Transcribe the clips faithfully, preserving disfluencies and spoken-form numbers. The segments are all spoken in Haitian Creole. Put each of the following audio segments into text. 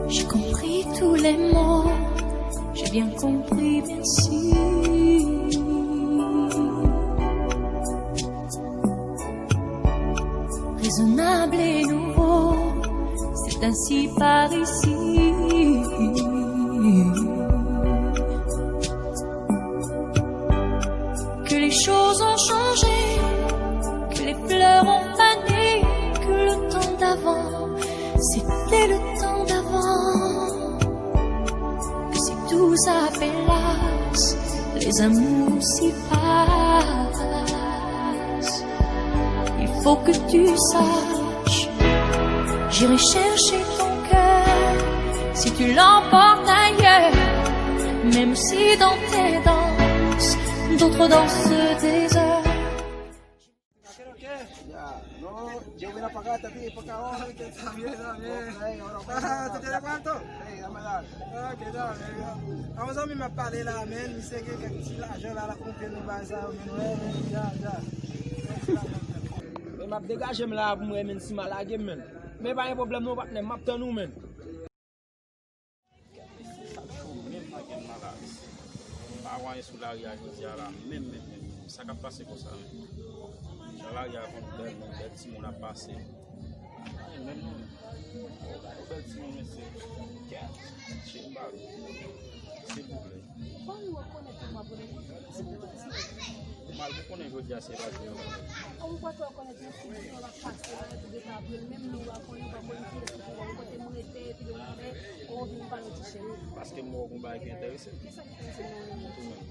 J'ai compris tous les mots, j'ai bien compris, merci. Raisonnable et nouveau, c'est ainsi par ici. Que les choses ont changé, que les fleurs ont fané, que le temps d'avant, c'était le temps d'avant. Que si tout s'appelasse, les amours s'y passent. Il faut que tu saches, j'irai chercher ton cœur si tu l'emportes ailleurs, même si dans tes danses, d'autres dansent des heures. Ya, no, yo vin apakata ti pakawa. Oke, está bien, está bien. Oke, ora pa. Ah, tú tienes cuánto? Ey, dame dale. Oke, dale. A yon zanmi m ap pale la, men, misye gen kèk ti lajan la, l ap montre nou bagay sa yo, men, wè, men, ya, ya. Men m ap degaje m la pou m wè, men, si m a lage m, men. Men pa gen pwoblèm non, patnè, m ap tann ou, men. Sa cho menm nan gen nan la. M pa wè anyen sou lari a jodi a la, menm, menm, menm, menm. Sa k ap pase konsa menm? Jan lari a konn bèl, menm bèl timoun ap pase. Menm non. Yon bèl timoun, mesye. Kèt, che m ba l. Silvouplè. Kòman w ap konnen tout m ap konnen? Ou mal pou konnen jodi a se pa jodi a. Ou pa twò konnen tout moun ap pase la, epi de pa vre, menm lè w pa konnen, w pa konnen kiyès ki pou wè w, kote m rete, epi de w mande, ou vin pale ti cheri. Paske m wè w gon bagay ki enterese m. Kisa ki enterese w menm? Ou menm.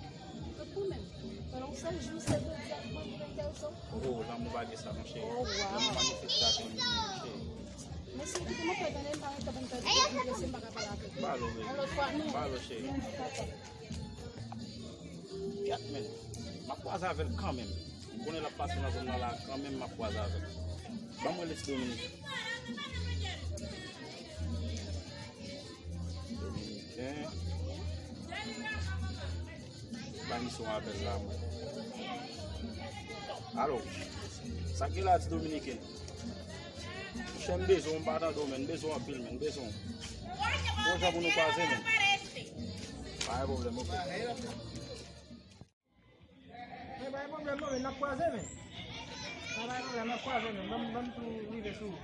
Tout ou menm. Pandan w sèl jou, sèl jodi a, pou mwen, pou enterese w. Oh, lanmou pa gen sa, monchè. Oh, wow. Lanmou manifestasyon li ye, monchè. Mesye, kite m fè tande, m pa gen tan pou m pèdi tèt mwen, mesye, m pa ka pale avèk ou. Yon lòt fwa, non. Pale, cheri. Kèt, men. M ap kwaze avè l kanmenm. M konnen l ap pase nan zòn nan la kanmenm, m ap kwaze avè l. Ban mwen rele ti Dominiken. Dominiken. Ba misye yon apèl la, mwen. Alo. Sa k gen la, ti Dominiken? Monchè, m bezwen w, m pa tande w, men. M bezwen w anpil, men. M bezwen w. Bon jan pou nou kwaze, men. Pa gen pwoblèm, oke. Men pa gen pwoblèm non, men n ap kwaze, men. Pa gen pwoblèm, n ap kwaze, men. Ban m, ban m tou rive sou ou.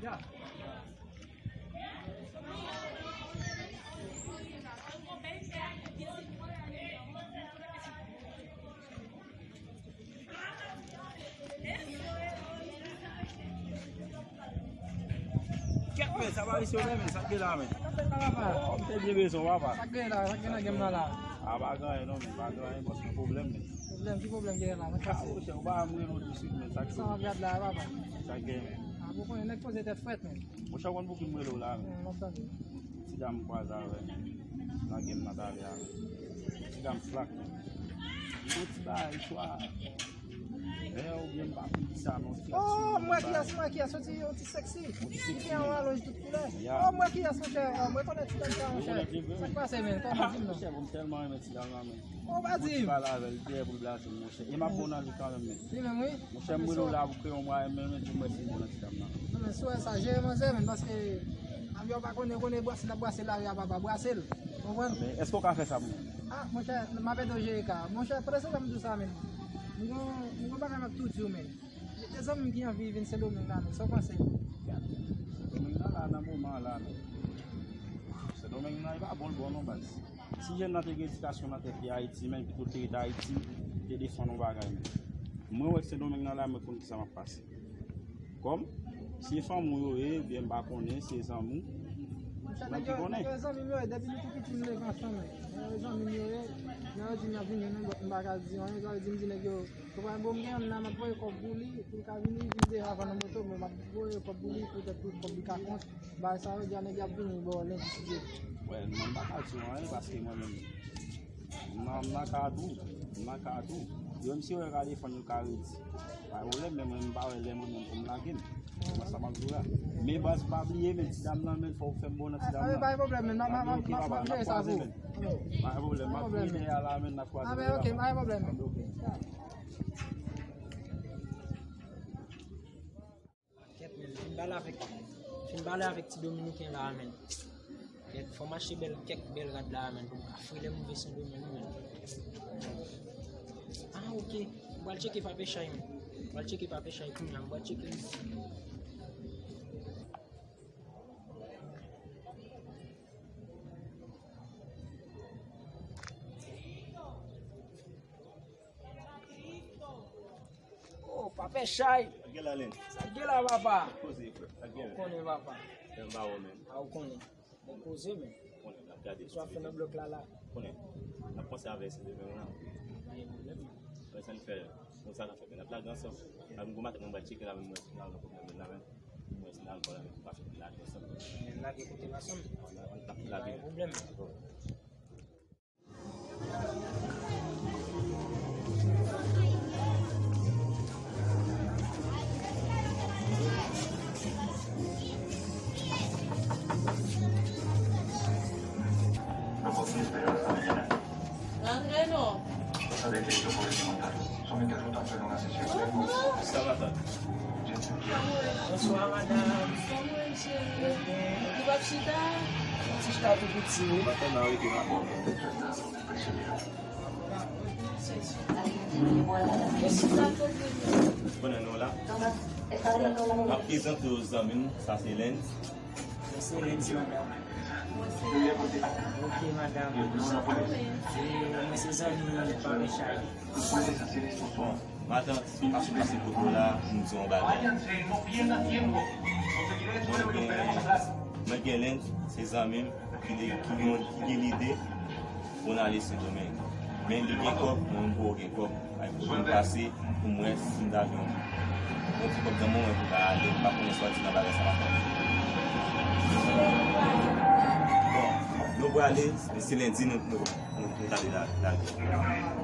Ya. Kèt, men, sa pa misye, men, sa k gen la, men. Sa k ap fèt la, papa? Oh, m te byen bezwen w, papa. Sa k gen la, sa k gen nan game nan la? A, pa gen anyen non, men, pa gen anyen, bòs, gen pwoblèm, men. Pwoblèm? Ki pwoblèm gen la? Sa k pase? Ah, monchè, ou pa wè m rele w tousuit, men, sa k... Sa w ap gad la, papa? Sa k gen, men? Ah, bon, konnen nèg poze tèt frèt, men. Monchè, ou konn pou ki m rele w la, men. Hmm, m ap tande. Ti dam m kwaze avè l nan game nan talè a, men. Ti dam flak, men. Li gon ti bagay swa vè oubyen m pa konn kisa non, ti... Oh, m wè kiyès, m wè kiyès, yon ti, yon ti sexy. Yon ti sexy. Li gen yon alonj tout koulè. Ya. Oh, m wè kiyès, monchè. Oh, m rekonèt ti dam sa, monchè. Sa k pase, men? Kòman, di m non? Monchè, bon, m tèlman renmen ti dam lan, men. Oh, pa di m. Mwen pale avè l, li te prè pou l blase m, monchè. E m ap bon nan li kanmenm, men. Li menm, wi. Monchè, m rele w la pou kreye yon mwayen, men, men, di m wè si m bon nan ti dam nan. Non, men, si w wè sa, jere manzè, men, paske avyon pa konnen, konnen brase l ap brase lari a, papa, brase l. Konprann? Men, èske w ka fè sa pou mwen? Ah, monchè, m ap ede w jere ka. Monchè, prese lè m di w sa, men. M gon, m gon bagay m ap tou di w, men. Gen zanmi m ki anvi vin Sendomeng la, men. Sa w panse? Sendomeng nan la, nan moman an la, men. Sendomeng nan, e pa bon l bon non, baz. Si jèn nan te gen edikasyon nan tèt li Ayiti, men, epi tou l te rete Ayiti, li te defann yon bagay, men. Mwen wè Sendomeng nan la, mwen konn kisa m ap pase. Kòm, se fanmi w yo ye, oubyen m pa konnen, se zanmi w, mwen ki konnen. Nèg yo zanmi m yo ye, depi nou tou piti nou leve ansanm, men. Nèg yo zanmi m yo ye, lè yo di m y ap vini, nou, m pa ka di anyen, sa vle di m di nèg yo, ou pa bon, m gen yonn la, m ap voye kòb pou li, pou l ka vini, vin deja vann yon moto, men m ap voye kòb pou li, poutèt tout kòb li ka kont. Bagay sa yo, di a nèg y ap vini bò w lendi si Dye vle. Wè, non, m pa ka di w anyen, paske mwen menm, m nan, m nan kadou, m nan kadou. Yo menm si yo wè ka defann yo ka redi. Pa gen pwoblèm, men mwen, m pa wè lè mwen menm pou m lage m. Mwen sa m ap di w la. Men baz, pa bliye, men ti dam nan, men fò w fè m bon nan ti dam nan. Ah, pa gen pwoblèm, men m ap, m ap, m ap, m ap jere sa pou ou. Pa gen pwoblèm, m ap vini dèyè a la, men n ap kwaze. Ah, men ok, pa gen pwoblèm. Ok. Kèt, men, fin pale avèk, fin pale avèk ti Dominiken la, men. Fò m achte bèl, kèk bèl rad la, menn, pou m ka fre lè m rive Sendomeng, menn. Ah, ok. M pral tcheke Pape Chay, menn. M pral tcheke Pape Chay kounye a, m pral tcheke li. Oh, Pape Chay. Sa k gen la, Lens? Sa k gen la, papa? Koze, frè. Sa k gen la? Ou konnen, papa. Anba ou menm. Ah, ou konnen. Bon koze, men. Konnen, n ap gade. Sa w ap fè nan blòk la, la? Konnen. N ap panse avè Sendomeng la. Pa gen pwoblèm. Wè sa n fè. Bon, sa n ap fè, men n ap lage ansanm. Avèk gwo matant, mwen pral tcheke la, men mwen si n al nan pwoblèm la, men mwen si n al bò la, men pou pase pou lage ansanm. Men lage kote l ansanm. N ap lage. Pa gen pwoblèm. Rantre non. Sa va, tante? Bonswa, madanm. Kòman w ye, cheri? Ou p ap chita? Yon ti chita tou piti, wi. Konnen nou la. M ap prezante w zanmi m, sa se Lens. Sa se Lens, madanm. Ok, madanm. E mwen se zanmi Pape Chay. Bon, matant, m pase pase kote w la pou m di w yon bagay. Mwen gen, mwen gen Lens, se zanmi m, ki de, ki gen, ki gen lide pou n ale Sendomeng. Men li gen kòb, mwen m poko gen kòb. Ay, pou m pase, pou m wè si m ta jwenn yon ti kòb nan men w pou m ka ale, m pa konnen sa w di nan bagay sa, matant. Bon, nou prale, se lendi nou, nou, nou, nou ta vin la, la.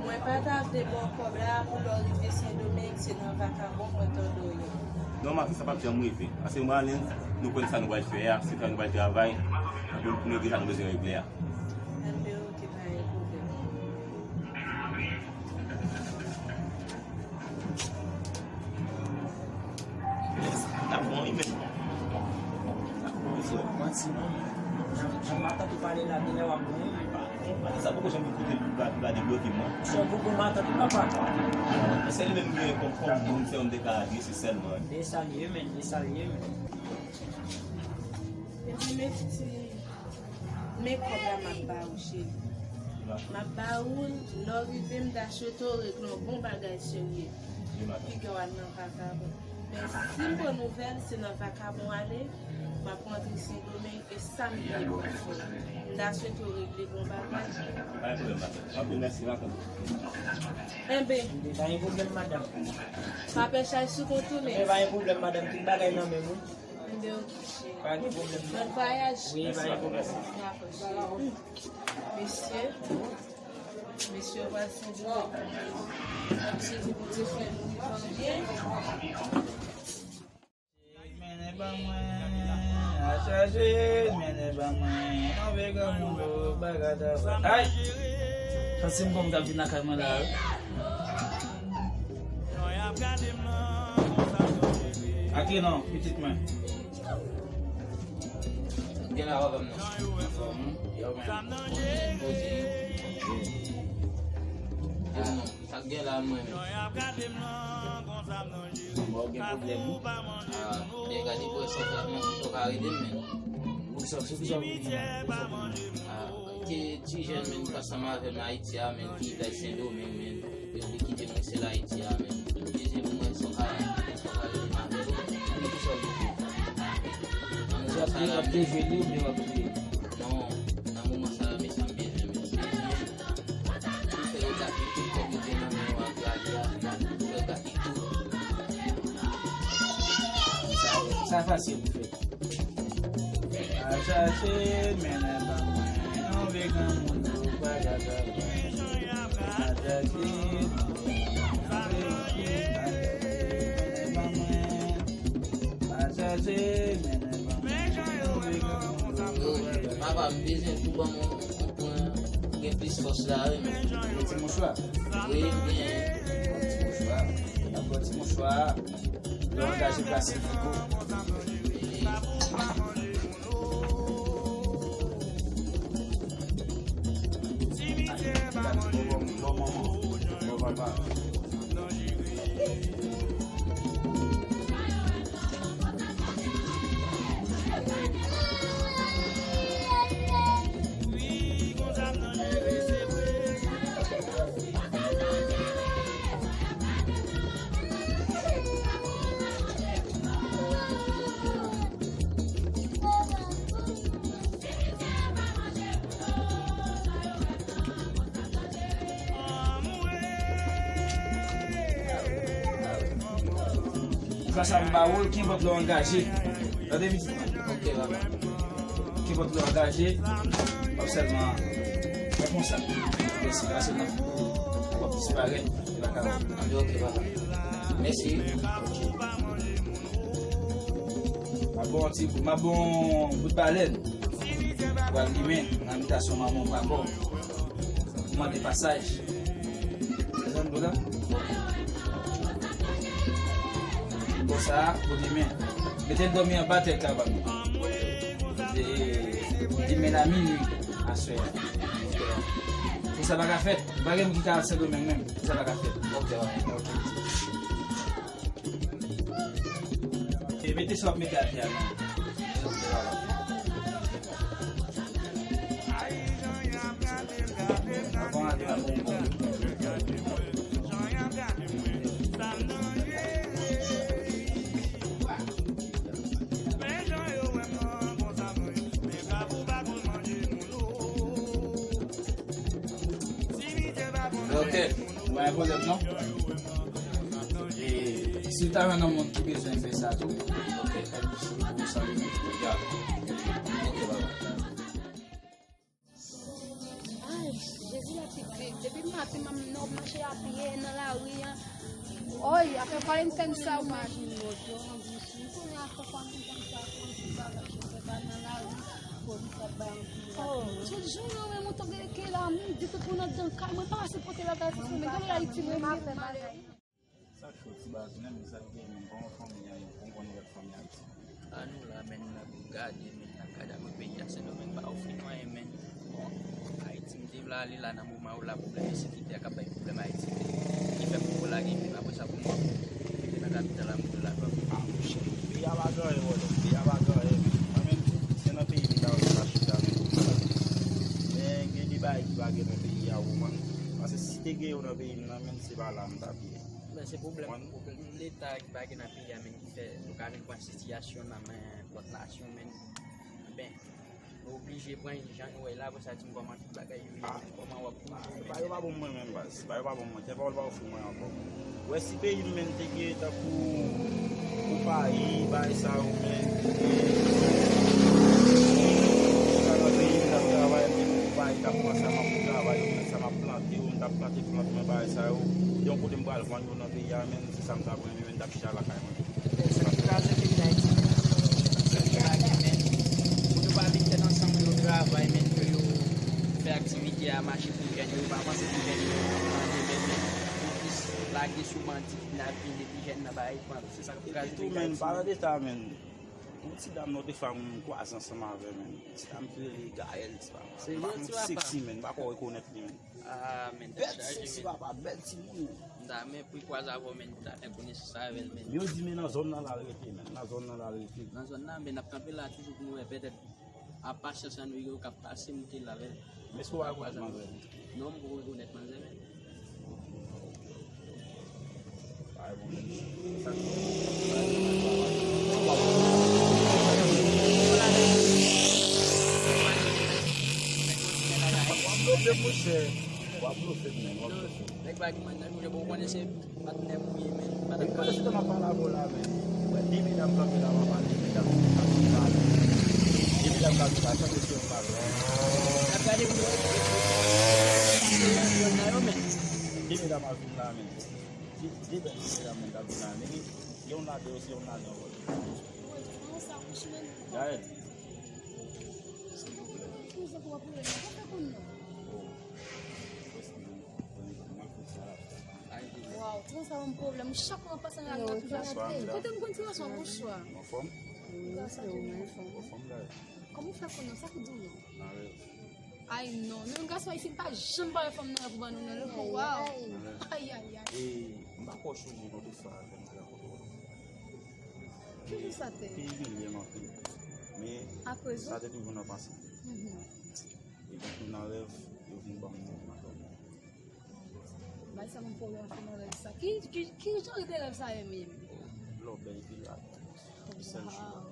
Mwen pa ta vle ba w kòb la pou lè w rive Sendomeng, se nan vakabon mwen tande w ye. Non, matant, sa p ap janm rive. Paske mwen a Lens, nou konn sa nou pral fè a, se fè nou pral travay, pou, pou nou regle sa nou bezwen regle a. Enben, ok, pa gen pwoblèm. Lens, l ap bon, wi, men. L ap bon, wi, frè. Manti, non. Jan, jan matant ou pale la, genlè w ap bon, wi. Matant sa poko janm vin kote l pou l pa, pou l pa debloke m, non. Sè poko matant ou papa. Se li menm ki gen kòm, kòm moun, se yon deklarasyon, se sèlman. E sa l ye, men, e sa l ye, men. Epi, men, ti Men kòb la m ap ba ou, cheri. M ap ba ou l, lè w rive m ta swete w regle yon bon bagay serye. Piga w al nan vakabon. Men si m pran nouvèl, se nan vakabon w ale, m ap rantre Sendomeng, e sa m byen pral fè. M ta swete w regle bon bagay. Pa gen pwoblèm, matant. Anpil mèsi, matant. Enben. Pa gen pwoblèm, madanm. Pape Chay sou kontounen. Enben, pa gen pwoblèm, madanm. Tout bagay nan men m, wi. Enben, ok, cheri. Pa gen pwoblèm, non. Bòn vwayaj. Wi, pa gen pwoblèm. Dakò, cheri. Mesye, mesye yo pral sezi pou Bondye. N ap sezi Bondye fè nou vivan byen. Mennen ban mwen, a chache, mennen ban mwen, move granmoun yo, bagay travay. Ay! Santi m kòm m t ap vin lakay mwen la, wi. Ake non, pitit mwen. Gen la, papa m nan. Anfòm, wi. Yo, men. Poze yo. Yo, non. Sa k gen la, mwen menm? Bon, gen pwoblèm, wi. Ah, men gade pou wè sa w ka, sa w ka rele m, men. Pou sa, sou ki sa w vini la? Pou sa w vini la? Ah, ke ti jèn, men, ki ansanm avè m Ayiti a, men, ki viv Sendomeng, men, yo vle kite mwen sèl Ayiti a, men. Yo bezwen pou mwen, sa w ka, sa w ka rele m avè yo. Pou ki sa w vini? Nan moman sa la, men. Non, nan moman sa la, men, sa m bezwen, men. Pou fè yo gate tout kòb yo gen nan men yo ak lari a, pou fè yo gate tout. Sa, sa fasil pou fè. Al chache, mennen ban mwen, yon vye granmoun yo pa ka travay. Al chache, mennen ban mwen, al chache, mennen ban mwen, yon vye granmoun yo pa ka travay. Yo, papa, m bezwen tou ban mwen. Ou gen plis fòs la, wi, men. Yon ti mouchwa? Wi, m gen. Yon ti mouchwa. N ap pran ti mouchwa. Lè w angaje Pasifiko. Wi. Sa, sa m ba ou l, kenpòt lè w angaje. Tande pitit mwen. Ok, papa. Kenpòt lè w angaje, w ap sèlman fè konsa. Mèsi, grase nan w ap disparèt. E pa ka. Ok, papa. Mèsi. Ok. M ap ba w ti, m ap ba w bout balèn. Ou al limen nan abitasyon manman w papa w. Ou mande pasaj. Ou konprann la? Bon, sa a, pou demen. Mete l dòmi anba tèt kabann. E, demen a minui, aswè a. Pou sa pa ka fèt, pa gen moun ki ka al Sendomeng menm. Pou sa pa ka fèt. Ok, ok, ok. E mete sa w ap mete atè a non. Ok, pa gen pwoblèm non. E si w ta jwenn yon moun ki bezwen fè sa tou, ok, fè l pou sa li menm. Ya. Ok, baba. Ay, Jezi la pitit. Depi maten, m ap mache a pye nan lari an. Oy, afè kwarantenn sa, ou imajine lòt yo, anbisi. M konnen afè kwarantenn sa, konn ti bagay, chofè pa nan lari, polis ap bay anpil. Oh, tout jounen, mwen, mwen tonbe ke la, mwen di tout moun anndan kay, mwen pa ka sipòte bagay sa, men gade Ayiti, mwen, mwen, mwen. Sa k cho ti baz menm, sa k gen menm, pa yon fanmi a, yon konprann lòt fanmi Ayiti. A nou la, menm n ap gade, menm n ap gade akote peyi a, Sendomeng pa ofri nou anyen, menm. Bon, Ayiti, m te vle ale la nan moman yo la, pwoblèm ensekirite a k ap bay pwoblèm Ayiti, ki fè m poko lage pye m. Apre sa, pou mwen, m te nan kapital la, m te la, pa pou. A, monchè, peyi a pa gen anyen, bòdè, peyi a pa gen anyen, menm. Mwen menm tou, se nan peyi m ta renmen ta chita, menm. Men gen de bagay ki pa gen nan peyi a, ou konprann. Paske si te gen yo nan peyi m nan, menm, se pa la m t ap ye. Men se pwoblèm, pwoblèm Leta ki pa gen nan peyi a menm ki fè nou ka vin pran sitiyasyon nan men lòt nasyon menm. Ben, nou oblije pran jan nou wè la, apre sa di m kòman tout bagay yo ye, kòman w ap bouje. Bagay yo pa bon mwen menm, baz. Bagay yo pa bon mwen. Tè pa w pa ofri mwen ankò. Ou wè si peyi m menm te gen tankou konpayi, bagay sa yo menm, ki gen sa nan peyi m, t ap travay, m te gen konpayi k ap pran sa m ap travay yo, menm sa m ap plante yo, m t ap plante plant mwen, bagay sa yo. Yon kote m pral vann yo nan peyi a, menm, se sa m t ap renmen, menm, m t ap chita lakay mwen. Sa k kraze peyi Dayiti, menm, se ke pa gen, menm, pou nou pa vin tèt ansanm pou yo travay, menm, pou yo fè aktivite a mache pou jèn yo, yo pa panse pou jèn yo, nan demen, menm, yo plis lage sou bandi, kidnapin, epi jèn nan pa reponn. Se sa k ap kraze peyi Dayiti. Epi tou, menm, palan de sa, menm, yon ti dam nan te fè m kwaze ansanm avè, menm. Ti dam ki rele Gaël, ti papa. Serye, ti papa? Seksi, menm. M pa ko rekonèt li, menm. Ah, men, tèt chaje, men. Bèl ti papa, bèl timoun. M ta men pou kwaze avè w, men, m ta fè konesans avè l, men. Yo di, men nan zòn nan l al rete, men. Nan zòn nan l al rete. Nan zòn nan, men n ap kanpe la toujou pou nou wè, petèt, a pasyans an nou yo k ap pase, moute la avè l. Men èske w rekonèt manzè? Non, m poko rekonèt manzè, men. W ap blofe, monchè. W ap blofe, men, w ap blofe. Nèg pa gen mann nan, monchè, bon, ou konnen se patnè m ou ye, men. Patnè m. Pandan se tan m ap pale avè w la, men. Wè, de medam kanpe la, m ap pale. De medam kanpe la, m ap pale. De medam kanpe la, tande se yon pale. N ap gade pou nou. Yo nan yo, men. De medam ap vin la, men. De, de bèl medam, men, k ap vin la, men. Gen yon ladan yo, se yon ladan yo. Gaël. Silvouplè. Waw, tran sa yon pwoblèm. Chak mwen pase nan lari, kote m konn ti gason, bonswa. Anfòm? Kòman w fè konnen sa ki di w non? Ay non, non, gason isit pa janm pale fanm nan pou ban nou non. Waw. Ay, ay. Chouji, nou te fè avè m te rankontre w. Kijan sa te? Te imilye m anpil. Men, sa te toujou nan panse. Mhm. E tankou nan rèv, yo vin ban m nan, nan dòmi. Bay sa moun pwoblèm fè nan rèv sa. Ki, ki, ki jan de rèv sa ye menm? Lò bèl epi la. Sèl jou.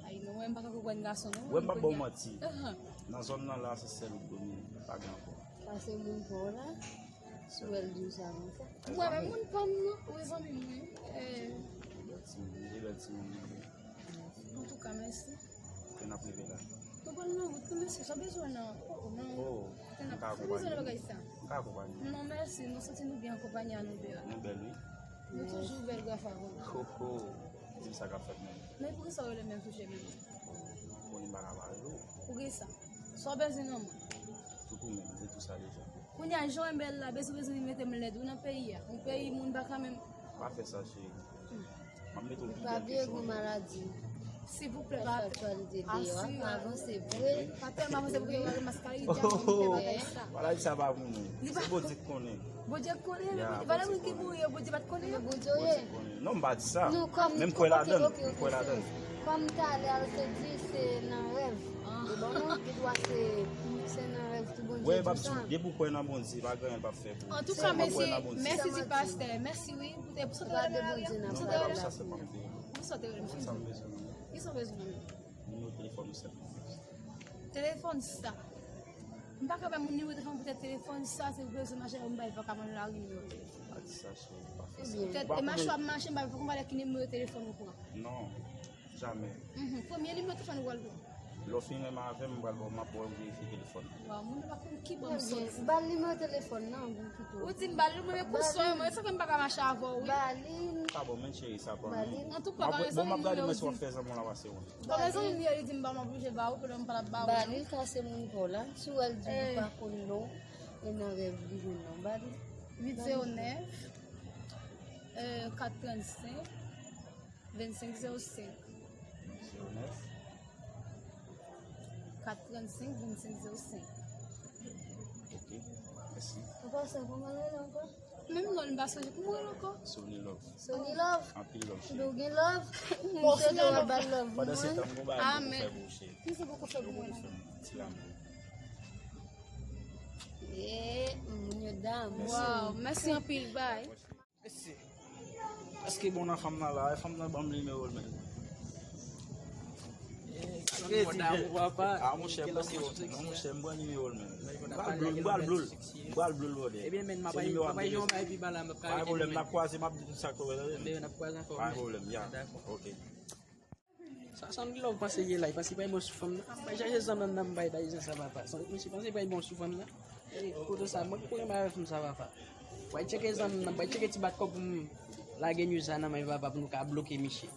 Ay, non, mwen, m pa ka konprann gason, non. Wè, m p ap ba w manti. Ahan. Nan zòn nan la, se sèl ou k domine. Pa gen ankò. Sa se moun pa w la. Si w wè l di w sa konsa. Mwen menm moun pa m nan, wi zanmi m, wi. Eh. Bèl timoun, li bèl timoun. Antouka, mèsi. Ke n ap rive la. Nou pral nan wout, nou, mèsi, sa bezwen nan. Oh, oh, nan. Oh, m ka akonpanye. Sa bezwen nan bagay sa. M ka akonpanye. Non, mèsi, nou santi nou byen akonpanye a nou de a. Nou bèl, wi. Nou toujou bèl, Grafa, bon. Ho, ho. Di m sa k ap fèt menm. Men poukisa w rele m menm touche menm? Bon, li m pa ka pale w. Poukisa? Sa w bezwen nan mwen? Tout ou menm, m te di w sa deja. Kounye a, jan w bèl la, bezwen, bezwen vin mete m lèd, wi, nan peyi a. Yon peyi moun pa ka menm. Pa fè sa, cheri. M ap mete w pi bèl ke jan w ye. Silvouplè, pa fè aktyalite deyò a, pa avanse vre. Pa tèlman avanse pou ke w maskara, bagay sa. Bagay sa pa pou nou. Se Bondye k konnen. Bondye k konnen, men valè moun ki mouri yo, Bondye pa t konnen yo. Bondye konnen. Non, m pa di sa. Men m kwè ladan l. M kwè ladan l. Kòm talè a, yo te di se nan rèv. E bon, non, gen dwa se, se nan rèv tou Bondye di w sa. Depi w kwè nan Bondye, pa gen anyen l p ap fè pou ou. Antouka, mèsi, mèsi di pastè. Mèsi, wi, pou te, pou sante rele m. Pou sante rele m. Pou sante rele m. Kisa w bezwen nan men m? Nimewo telefòn ou sèlman. Telefòn sa. M pa ka bay moun nimewo telefòn poutèt telefòn sa, se pou bezwen mache, m bay vag a moun lari nimewo telefòn. Pa di sa, cheri, pa fè sa. Poutèt e mache w ap mache, m pa konn valè ki nimewo telefòn ou pran. Non, jamè. Mhm, premye nimewo telefòn ou pral pran. Lè w fin renmen avè m, m pral ba w, m ap ba w, m verifye telefòn. Waw, moun yo pa konn ki bò m soti. Ba l nimewo telefòn nan, bon, pito. Ou di m ba l, mwen, men kouson, mwen, sa fè m pa ka mache avè w, wi. Ba li. Sa bon, men cheri, sa pa anyen. Antouka, bon, m ap gade mwen si w ap fè zanmi w la pase yon. Bon, rezon m li di m pa m oblije ba ou, pandan m pa t ap ba ou. Ba li, sa se moun pa w la. Si w wè l di li pa konn non, e nan rèv li jwenn non, ba li. Uit zewo nèf, euh, kat trannsenk, vennsenk zewo senk. Zewo nèf. Kat trannsenk, vennsenk zewo senk. Ok, mèsi. Papa, sa kòman l rele ankò? Menm non, m pa sonje kòman l rele ankò. Sony Love. Sony Love. Anpil love, cheri. Ou gen love? M swete w ap ba l love pou mwen. Pandan se tan, m gon bagay pou fè pou ou, cheri. Kisa w poko fè pou mwen? Ti lanmou. Eh, moun yo damou. Waw, mèsi anpil, bye. Mesye, èske bon nan fanm nan la? Fanm nan ban m nimewo l, men. Èske ti jèn? Ah, monchè, m pase w. Non, monchè, m pran nimewo l, men. M pral blo l, m pral blo l. M pral blo l, brother. Ebyen, men, m ap bay yon bay pi ba la, m ap ka rete. Pa gen pwoblèm, n ap kwaze, m ap di tout sa k fè w, tande? Ebyen, n ap kwaze ankò. Pa gen pwoblèm, ya. Dakò. Ok. Sa sanble lè w panse ye la, li panse li pa bon sou fanm nan. Bay chaje zanmi m nan, bay, bay jan sa papa. Sanble misye panse li pa bon sou fanm nan. E, kote sa, mwen ki pou renmen avè fanm sa papa. Bay tcheke zanmi m nan, bay tcheke ti bat kò pou m lage news sa nan men papa pou nou ka bloke misye.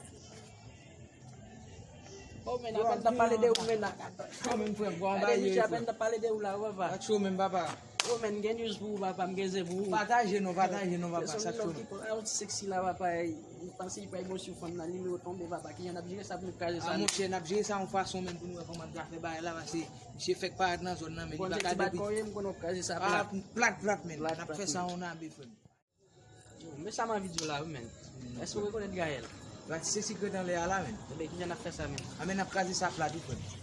Bon, men apèn t ap pale de ou, men la. Gade misye apèn t ap pale de ou la, papa. Yo, men, gen news pou ou, papa, m gen zen pou ou. Pataje non, pataje non, papa, sa k fè nou. Yon ti seksi la, papa, li panse li pa bon sou fanm nan, nimewo tonbe, papa, kijan n ap jere sa pou nou kraze sa? Ah, monchè, n ap jere sa yon fason, men, pou nou wè kòman n ka fè bagay la, paske misye fèk parèt nan zòn nan, men li pa ka depi. M konn w ap kraze sa plat. Ah, plat, plat, men. N ap fè sa yon abe, frè m. Yo, men sa m anvi di w la, wi, men. Èske w rekonèt Gaël? Gad ti seksi k ret anlè a la, men. Ebyen, kijan n ap fè sa, men? A, men, n ap kraze sa plat, wi, frè m.